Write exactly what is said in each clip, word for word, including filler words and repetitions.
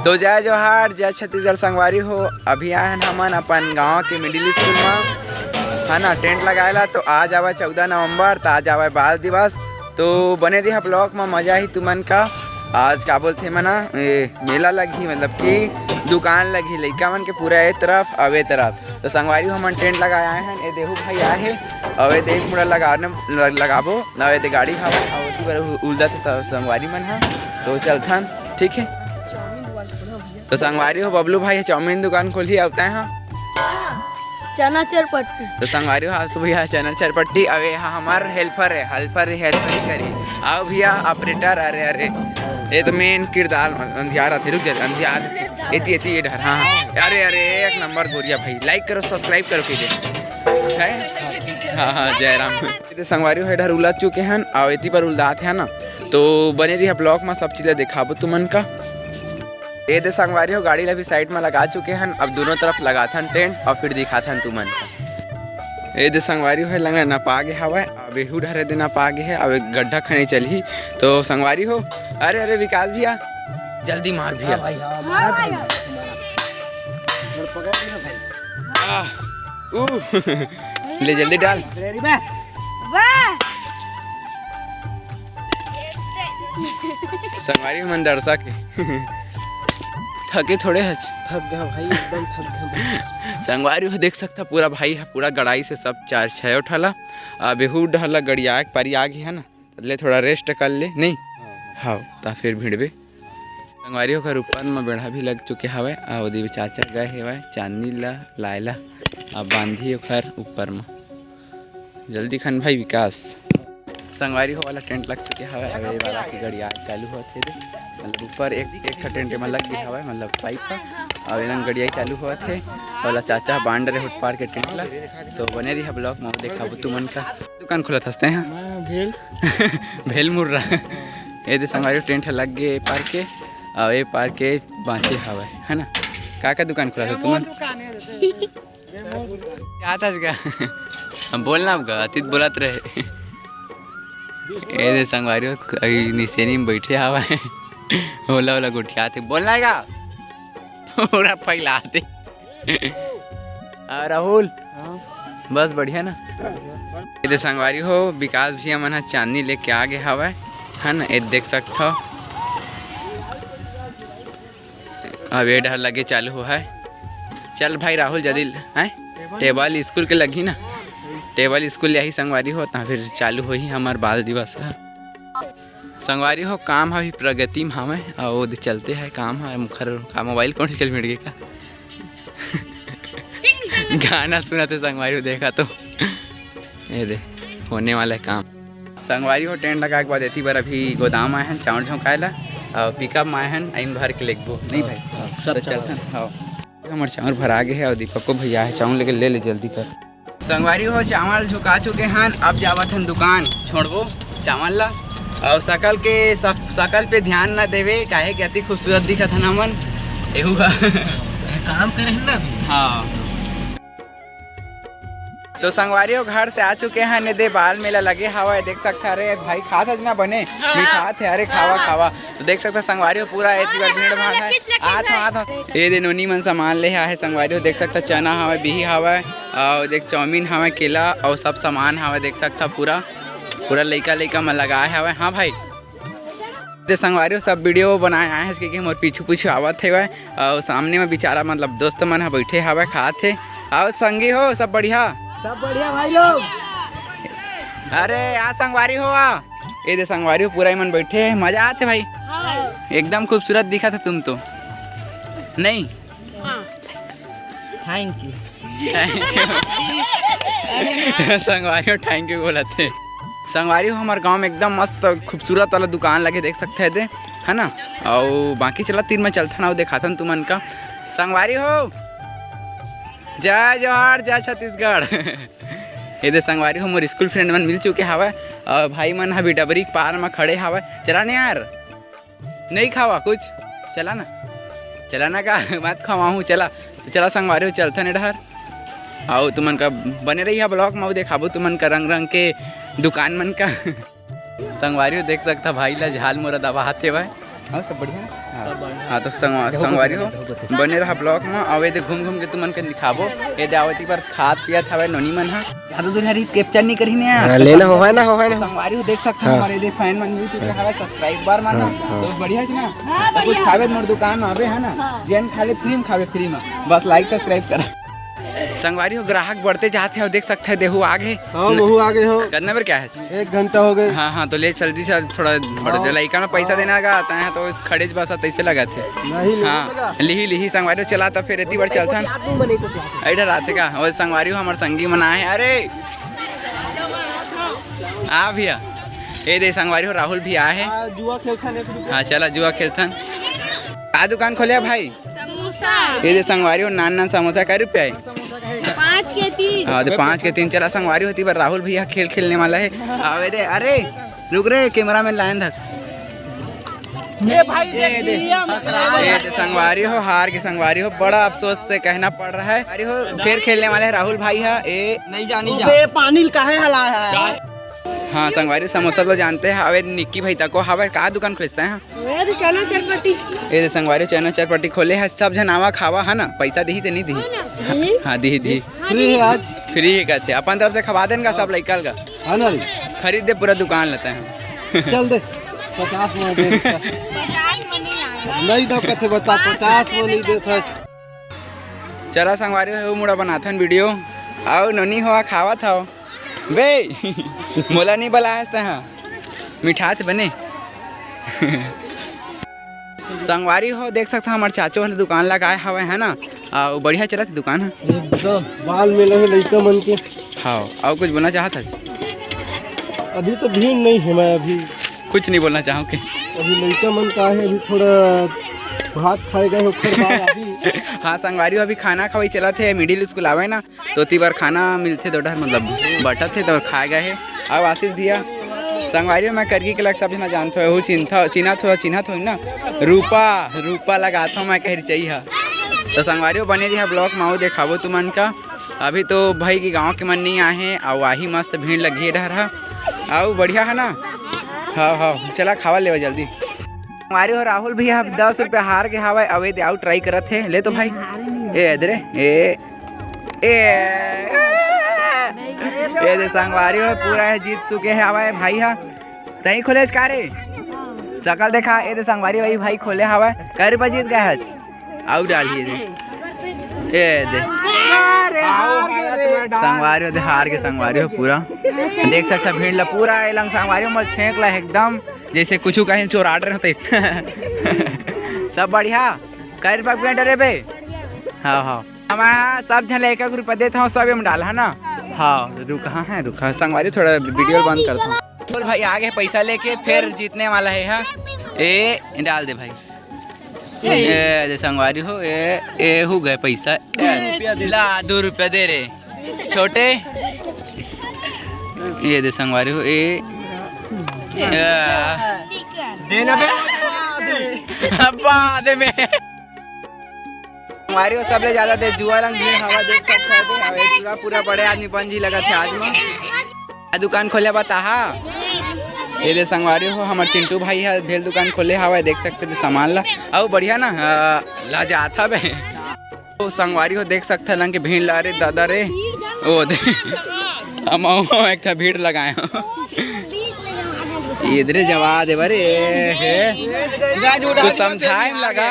तो जय जोहार, जय छत्तीसगढ़ संगवारी हो। अभी आए हन हमन अपन गांव के मिडिल स्कूल म, है ना, टेंट लगाए ला। तो आज आवे चौदह नवंबर, तो आज आवे बाल दिवस। तो बने रही ब्लॉग म, मजा ही तुमन का। आज का बोलथे मना, ए, मेला लगही, मतलब कि दुकान लगही लइका मन के पूरा ए तरफ अवे तरफ। तो संगवारी हो, हमन टेंट लगाए आए हन। ए देहू भाई आए हे, अउ ए दे एक मुड़ा लगाने ल-, लगाबो, अउ ए दे गाड़ी हवा, अउ ओती बर उ-, उलदा थे स-, संगवारी मन ह। तो चलथन, ठीक है। तो संगवारी हो, बबलू भाई ह चाउमीन दुकान खोलही, अउ तैं ह चना चरपट्टी। तो संगवारी हो, आसु भैया चना चरपट्टी, अउ ए ह हमर हेल्पर है, हेल्पर, हेल्पर ही करी। आओ भैया, ऑपरेटर, अरे, अरे, ये तो मेन किरदार अंधियार आथे, रुक जा, अंधियार, एती, एती, ये डहर, हाँ, हाँ। अरे, अरे, एक नंबर गोरिया भाई, लाइक करो, सब्सक्राइब करो कीजिए। है? हाँ, हाँ, जय राम। ये तो संगवारी हो, ए डहर उलद चुके हन, अउ एती पर उलदात है ना, तो बने रही ब्लॉग में, सब चीज़ ला दिखाबो तुमन का। ए दे संगवारी हो, गाड़ी ला भी साइड में लगा चुके हन। अब दोनों तरफ लगाथन टेंट अउ फिर दिखाथन तुमन का। ए दे संगवारी हो, लंगड़ा नपा गे हवय, अब एहू डहरे दे नपा गे हे, अब एक गड्ढा खने चलही। तो संगवारी हो, अरे, अरे, विकास भैया, जल्दी मार भैया। हाँ भाई, हाँ, हाँ भाई। मार, मार। और पकड़ लो भाई। आह, ऊ, ले जल्दी डाल। अरे, अरे, बा। वाह। संगवारी मन दर्शक हे। थके थोड़े हच। थक गया भाई, एकदम थक गया भाई। संगवारी हो देख सकता, पूरा भाई ह, पूरा गड़ाई से सब चार छः उठाला। अब एहू डहर ला गड़िया के पारी आ गे है ना, ले थोड़ा रेस्ट कर ले, नहीं? हाँ, हाँ। हाँ, ता फिर भिड़बे। संगवारी हो, ओकर ऊपर म बेड़ा भी लग चुके हवय, अउ ओदे चाचा गए हेवय चांदनी ला लाए ला, अब बांधी ओकर ऊपर म। जल्दी खन भाई विकास। संगवारी हो वाला टेंट लग चुके हवय। अबे ये वाला के गड़िया चालू होत हे दे। मतलब ऊपर एक, एक ठो टेंट में लग गया हवय, मतलब पाइप ह। अउ एलन गड़िया चालू होत हे। वाला चाचा बांध रहे फुटपार के टेंट ला। तो बने रही ब्लॉग में, देखाबो तुमन का। दुकान खुलत हस तैं हा? मैं भेल। भेल मुर्रा। ये दे संगवारी टेंट ह लग गे पार के। अउ ये पार के बांचे हवय, है ना? का का दुकान खुलत हे तुमन? दुकान है। क्या था इसका? हम बोलना आपका, अतीत बोलत रहे। ए दे संगवारी हो, अभी निसेनी में बैठे हवा है। ओला ओला गोठियात हे, बोलना है का? पूरा फैलाते। आ, राहुल। हाँ। बस बढ़िया ना? ए दे संगवारी हो, विकास भैया मन ह चांदनी लेके आ गे हवय, है ना? ए देख सकथव। अब ये डहर लगे चालू हो है। चल भाई राहुल, जल्दी, हैं? टेबल स्कूल के लगही ना, टेबल स्कूल ले आही संगवारी हो, ता फिर चालू होही हमार बाल दिवस ह। संगवारी हो, काम ह अभी प्रगति में हवय, अउ ओदे चलते है काम ह। मुखर का मोबाइल कौन चल मिट गए का? गाना सुनत हे संगवारी हो, देखा तो। ये दे, होने वाला है काम। संगवारी हो, टेंट लगाए के बाद एती बर अभी गोदाम आए हन चाउर झोंकाए ला, अउ पिकअप में आए हन, आइन भर के लेगबो, नहीं भाई? हाँ, सब तो चलथन, हाँ। हमर चाउर भरा गे हे, अउ दीपको भैया हे, चाउर लेके ले ले जल्दी कर। संगवारी हो, चावल झोंका चुके हन, अब जावत हन दुकान, छोड़बो चावल ला। अउ सकल के, सक-, सकल पे ध्यान ना देवे, काहे कि अति खूबसूरत दिखत हन हमन। एहू ह। काम करे हन ना अभी। हाँ। तो संगवारी हो, घर से आ चुके हन, एदे बाल मेला लगे हवय, देख सकत हरे भाई, खात हस ना बने, हाँ। मिठात हे, अरे खावा, हाँ। खावा। तो देख सकत हव संगवारी हो, पूरा एती बार भीड़ भाड़ हे। लकीच, लकीच आत हो, भाई। आत हो। ए दे नोनी मन सामान ले आहे संगवारी हो, देख सकत हव चना हवय, बिही हवय, अउ देख चाउमीन हवय, केला अउ सब सामान हवय, देख सकत हव पूरा, पूरा लइका, लइका मन लगाए हवय। हाँ भाई। दे संगवारी हो, सब वीडियो बनाए आए हैं, क्योंकि हमर पीछू पीछू आवत हेवय, अउ सामने में बेचारा मतलब दोस्त मन ह बैठे हवय, खात हे। अउ संगी हो, सब बढ़िया? सब बढ़िया भाई लोग। अरे आ संगवारी हो, आ। ए दे संगवारी हो, पूरा मन बैठे हे, मजा आत हे भाई। हाँ। एकदम खूबसूरत दिखत हव तुम तो, नहीं? हाँ। Thank you. संगवारी हो, थैंक यू बोलत हे। संगवारी हो, हमर गांव में एकदम मस्त खूबसूरत वाला दुकान लगे, देख सकत हव एदे, है ना? अउ बाकी चला तीर में चलथन अउ देखाथन तुमन का। संगवारी हो, जय जोहार, जय छत्तीसगढ़। ए दे संगवारी हो, मोर स्कूल फ्रेंड मन मिल चुके हवय, अउ भाई मन ह भी डबरी के पार म खड़े हवय। चला न यार। नहीं खावा कुछ, चला ना, चला ना का मत खवाहूँ, चला। तो चला संगवारी हो, चलथन ए डहर। अउ तुमन का बने रही ब्लॉग में, अउ देखाबो तुमन का रंग रंग के दुकान मन का। संगवारी हो देख सकत हव, भाई ला झाल मुरा दबात हेवय। हाँ, सब बढ़िया ना? हाँ। हाँ, तो संगवा-, संगवारी हो, बने रहा vlog में। अब एदे घूम घूम के तुमन के दिखाबो। एदे आवती बार खात पियत हवे नोनी मन ह। जादू दुल्हरी capture नहीं करी ने यार। हाँ, लेना हो है ना, हो है ना। संगवारी हो, देख सकते हो हाँ। हमारे एदे fan मन मिल चुके हवे, subscriber मन हाँ, ह। हाँ। तो बढ़िया है ना? हाँ, तो कुछ बढ़िया। खाबे मोर दुकान में आबे है ना? हाँ। जेन खा ले free में खाबे, free में। बस like subscribe कर। संगवारी हो, ग्राहक बढ़ते जात हे, अउ देख सकते हैं, देहू आगे। हाँ, वहू आगे हो। कितना बेर क्या है? एक घंटा हो गए। हाँ, हाँ, तो ले जल्दी से, थोड़ा बढ़ हाँ। दे। लइका में पैसा हाँ। देना का, तैं तो खड़े ज बस तैसे लगा थे। नहीं, नहीं हाँ, लगा। लिही, लिही संगवारी हो, चला तो फिर एती बार चलथन। याद नहीं बने तो क्या? इधर आते का? वो संगवारी हो, हमारे संगी मन आए हैं। अरे! आ भैया। एदे संगवारी हो, राहुल भी आए हैं। हाँ, जुआ खेलथन एक रुपया। हाँ, चला जुआ खेलथन। का दुकान खोले है भाई? समोसा। एदे संगवारी हो, नान नान समोसा, कै रुपया है? पाँच के तीन। हाँ, तो पाँच के तीन। चला संगवारी हो, एती बार राहुल भैया खेल खेलने वाला है। आवे दे, अरे, रुक रे, cameraman line धर। ए भाई, देख ए दे। लिया। ए दे संगवारी हो, हार के संगवारी हो, बड़ा अफसोस से कहना पड़ रहा है। अरे हो, फिर खेलने वाले हैं राहुल भाई है। ए, नहीं जानी जा। बे, पानी काहे हला है? हाँ, संगवारी समोसा तो जानते हैं। अबे निक्की भाई तको हवे, का दुकान खोलता है? ए दे चना चरपटी। ए दे संगवारी चना चरपटी खोले है, सब झन आवा खावा है ना, पैसा दिही ते नहीं दिही? हाँ ना, दिही। हाँ, दिही, दिही। Free है आज। Free है कहते, अपन तरफ से खवा देन का सब लइका का। है ना रे? खरीद दे पूरा दुकान लेते हैं। चल दे, पचास में दे। पचास में नहीं आएगा। नहीं दो कथे बता, पचास में नहीं देता। चला संगवारी हो, मुड़ा बनाथन video। आओ नोनी हो, खावा था। बे, मोला नहीं बलायस तैं हा। मिठात बने। संगवारी हो, देख सकत हा, हमर चाचो वाले दुकान लगाए हवे, है ना? अउ बढ़िया चलत हे दुकान ह। एकदम बाल में लगे लइका मन के। हाँ, अउ कुछ बोलना चाहत हस? अभी तो भीड़ नहीं है, मैं अभी कुछ नहीं बोलना चाहूँ के। अभी लइका मन का है, अभी थोड़ा भात खाए गए, ओकर बाद अभी हाँ, संगवारी हो, अभी खाना खवाई चलत हे, middle school आवे ना, तो ओती बर खाना मिलथे दो डहर, मतलब बटत हे तो खाए गए हे। अउ आशीष भैया, संगवारी हो, मैं करगी के लग सब जना जानत हो, एहू चिन्हत हो, चिन्हत हो, चिन्हत हो ना, रूपा, रूपा लगात हो मैं कही चाहिए। तो संगवारी हो, बने रहिहा vlog में, अउ देखाबो तुमन का। अभी तो भाई के गाँव के मन नहीं आए हैं, अउ आही मस्त भीड़ लगी है डहर हा, अउ बढ़िया है ना। हाँ, हाँ, चला खावा लेवा जल्दी। संगवारी हो, राहुल भैया अब दस रुपया हार के हावय, अउ एदे अउ try करत हे, ले तो भाई। ए, एदे रे, ए, ए, ए दे संगवारी हो, पूरा हे जीत चुके हे हावय भाई हा। तहीं खोलेस का रे? सकल देखा, ए दे संगवारी हो, भाई खोले हावय। कै रुपया जीत गए हस? अउ डालिए दे। ए दे। संगवारी हो, दे हार के संगवारी हो पूरा। देख सकता भीड़ ला पूरा एलंग संगवारी हो, मल छेंक ला एकदम। जैसे कुछ कहीं चोर आर्डर होता है। सब बढ़िया। कै रुपया प्लेट रे बे? हाँ, हाँ। हम सब झन एक एक रुपया देत हूँ, सब एम डाल है ना। हाँ, रुक, हाँ है, रुक, हाँ, संगवारी थोड़ा video बंद करता हूँ। चल भाई, आगे पैसा लेके फिर जीतने वाला है, हाँ। ए, डाल दे भाई। ए, दे संगवारी हो, ए, ए हो गए पैसा। ए, ला, दो रुपया दे रे। छोटे, ये दे संगवारी हो, ए, ए, देना बे। बाद में। संगवारी हो, सबले ज्यादा दे जुआ लंग भीड़ हवा देख सकते हो, अबे पूरा, पूरा बड़े आदमी पंजी लगा थे आज में। आ दुकान खोले बताहा। ये दे संगवारी हो, हमर चिंटू भाई है, भेल दुकान खोले हवा, देख सकते थे सामान ला। अउ बढ़िया ना, हाँ, ला जात हवे। तो संगवारी हो, देख सकत हन के भीड़ ला रे दादा रे। ओ दे। हम अउ एक ठा भीड़ लगाए हो। इधरे जवा दे बरे, हे। कुछ समझाए में लगा।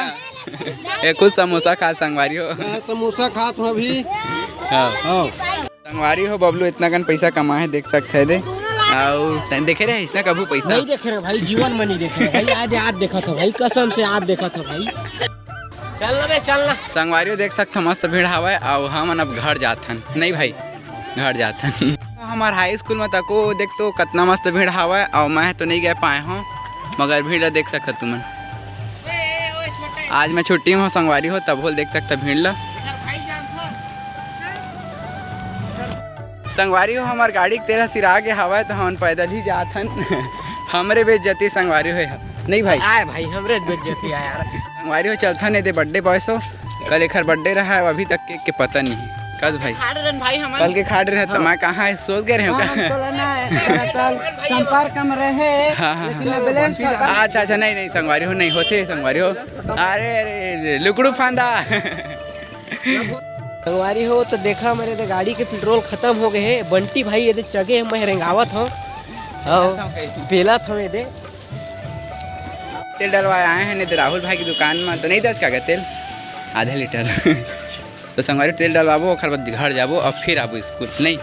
ए, कुछ समोसा खा संगवारी हो। मैं समोसा खात हूँ अभी। हाँ। हाँ। संगवारी हो, बबलू इतना कन पैसा कमाए हे, देख सकत हे दे। अउ तैं देखे रहे इसने कभू पैसा? नहीं देखे रहे भाई, जीवन में नहीं देखे रहे भाई। आज, आज देखा था भाई, कसम से आज देखा था भाई। चल ना बे, चल ना। संगवारी हो, देख सकत हो, मस्त भीड़ हावय, अउ हमन अब घर जाथन। नहीं भाई, घर जाथन। हमार हाई स्कूल में तको देख तो कतना मस्त भीड़ हावय, अउ मैं तो नहीं गए पाए हूँ, मगर भीड़ ला देख सकत तुमन। आज मैं छुट्टी में हूँ संगवारी हो, तब होल देख सकत भीड़ ला। संगवारी हो, हमार गाड़ी के तेल ह सिरा गे हवय, तो हमन पैदल ही जात हन। हमरे बेइज्जती संगवारी हो, नहीं भाई? आय भाई, हमरे बेइज्जती आय यार। संगवारी हो, चलथन ए दे birthday boy सो, कल एखर birthday रहा है, अभी तक cake के पता नहीं। कस भाई? खाड़ रहन भाई हमन। कल के खाड़ रहे त मैं कहाँ है, सोच गए रहे हो का? हम तोला ना, चल, संपर्क में रहे, हाँ, हाँ, लेकिन हाँ। बैलेंस खत्म। अच्छा, अच्छा, नहीं, नहीं, संगवारी हो, नहीं होते, संगवारी हो। अरे, अरे, अरे, लुकड़ू फांदा। संगवारी हो, तो देखा, मेरे दे गाड़ी के पेट्रोल खत्म हो गए है। बंटी भाई, ये दे चगे, मैं रेंगावत हूँ। हाँ, पेला था ये दे। तेल डलवाए आए हैं, नहीं तो राहुल भाई की दुकान में तो नहीं दस का तेल, आधा लीटर। तो संगवारी तेल डलवाबो, ओकर बाद घर जाबो और फिर आबो स्कूल, नहीं?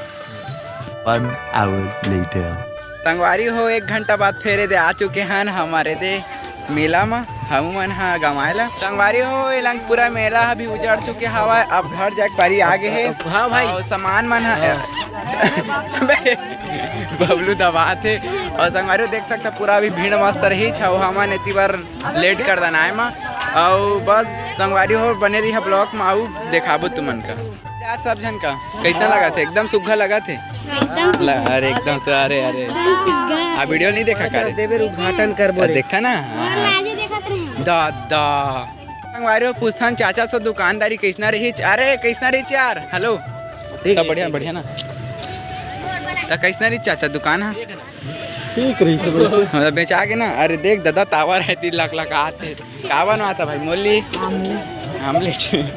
One hour later. संगवारी हो, एक घंटा बाद फेर एदे आ चुके हन हमर एदे मेला म। हमू मन ह गंवाए ला। संगवारी हो, ए लंग पूरा मेला ह भी उजड़ चुके हवय। अब घर जाए के पारी आ गे हे। हाँ भाई। अउ सामान मन ह बबलू दबात हे। अउ संगवारी हो, देख सकता पूरा अभी भीड़ मस्त रही। छव हमन एती बर लेट कर दन आए म। अउ बस संगवारी हो, बने रही ब्लॉग म, अउ देखाबो तुमन का। यार सब झन का कैसा लगा थे? एकदम सुग्घर लगा थे। एकदम ल-, अरे एकदम से, अरे, अरे। एकदम सुग्घर। आ वीडियो नहीं देखा का रे? देवे उद्घाटन करबो आ, रे। देखा ना? हाँ, हाँ। आज देखत रहे। दादा। संगवारी हो, पूछथन चाचा से दुकानदारी कैसना रही? अरे कैसना रही यार? हेलो। ठीक सब है, बढ़िया, ठीक है। बढ़िया ना? त कैसना रही चाचा दुकान? हाँ, ठीक रही सब वैसे। मतलब बेचा के ना। अरे देख दादा, तावर है, तीन लाख लाख आते। का बनवाता भाई? मोली? आमलेट। आमलेट।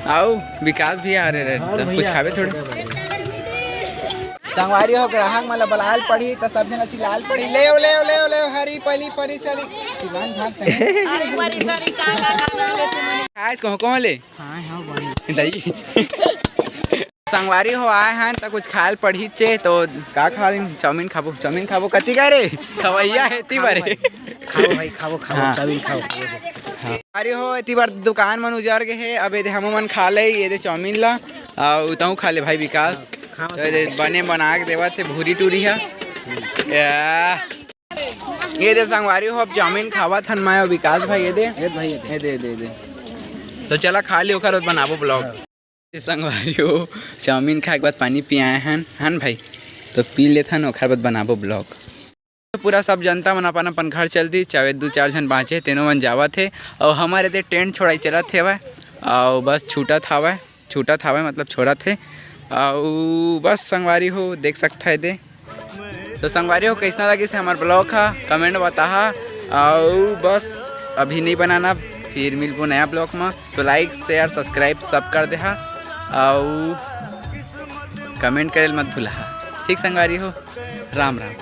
आओ, विकास भी आ रहे रहे, हाँ तो भैया, कुछ खावे थोड़े। संगवारी हो, ग्राहक मन ला बलाल पड़ी, त सब जना चिल्लाल पड़ी, "ले, ले, ले, ले, हरी पली परी चली।" चिल्लान झांक तनी। अरे परी सरी, का, का, का नाम लेते मने? आज कहो, कहो ले? हाँ, हाँ, भाई। दही। संगवारी हो आए हैं त कुछ खायल पड़ही चे, तो का खा लेन? चाउमीन खाबो, चाउमीन खाबो, कति का रे? खवैया है ती बारे। खाओ भाई, खाओ, खाओ, हाँ। चाउमीन खाओ। अरे हो, एती बार दुकान मन उजर गे हे, अब एदे हमू मन खा ले, एदे चाउमीन ला, अउ तहूँ खा ले भाई विकास। खाओ। तो एदे बने बना के देवत हे भूरी टूरी हा। या। एदे संगवारी हो, अब चाउमीन खावत हन मैं अउ विकास भाई, एदे। ए भाई, ए दे। एदे, एदे, एदे। तो चला खा ली, ओकर बाद बनाबो ब्लॉग। ए संगवारी हो, चाउमीन खाए के बाद पानी पी आए हन, हन भाई, तो पी लेथन, ओखर बाद बनाबो ब्लॉग। तो पूरा सब जनता मन अपन अपन घर चल दी, चाहे दू चार झन बाँचे, तेनो मन जावत हे, अउ हमर एदे टेंट छोड़ाई चलत हेवय, अउ बस छूटत हवय, छूटत हवय मतलब छोड़त हे, अउ बस संगवारी हो, देख सकत हे एदे। तो संगवारी हो, कैसना लगिस हे हमर ब्लॉग हा, कमेंट बताहा। अउ बस अभी नहीं बनाना, फिर मिलबो नया ब्लॉग में। तो लाइक, शेयर, सब्सक्राइब सब कर देहा, अउ कमेंट करे ल मत भूलहा। ठीक संगवारी हो, राम राम।